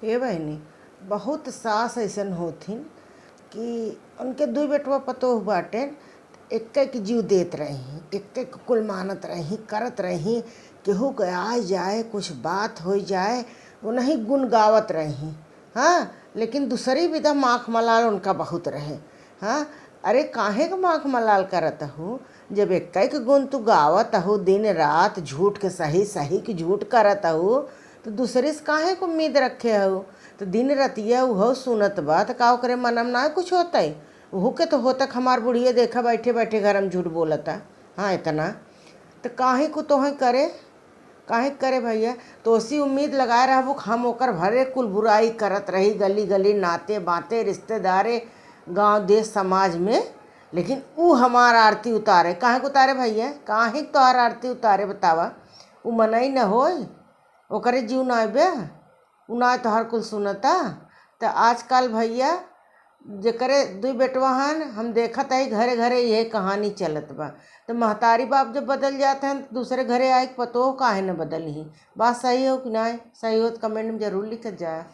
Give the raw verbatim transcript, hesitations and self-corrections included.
ए बहिनी, बहुत सास अइसन होथिन कि उनके दुइ बेटवा पतोह बाटेन, एक्के के जीव देत रही, एक्के के कुल मानत रही, करत रही, केहू के आय जाए, कुछ बात होइ जाए, उनही गुन गावत रही। हाँ, लेकिन दुसरी बिदा माख मलाल उनका बहुत रहे। हाँ, अरे काहे के माख मलाल करत हऊ? जब एक्के के गुन तू गावत हऊ दिन रात, झूठ के सही, सही के झूठ करत हऊ, तो दुसरी से काहे के उम्मीद रखे हऊ? तो दिन रतिया उहउ सुनत बा, तो का ओकरे मनम नाहीं कुछ होतइ? उहू के तो होतक हमार बुढ़िया देखा बैठे बैठे घर में झूठ बोलता। हाँ, इतना तो काहे को तोहे करे, काहे करे भइया? तोसी उम्मीद लगाए रहबू कि हम ओकर भरे कुल बुराई करत रही, गली गली, नाते बाते, रिश्तेदारे, गाँव देश समाज में, लेकिन ऊ हमार आरती उतारे। काहे को उतारे भइया? काहे के तोहार आरती उतारे बतावा? ऊ मनई न होय, ओकरे जीव ना आवे, ऊ ना तोहार कुल सुनता। त आजकल भइया जेकरे दुइ बेटवा हन, हम देखत हई घरे घरे इहे कहानी चलत बा। त महतारी बाप जब बदल जात हन, त दूसरे घरे आइके पतोह काहे न बदलही? बात सही हो कि नाहीं? सही हो त comment में जरूर लिखत जाए।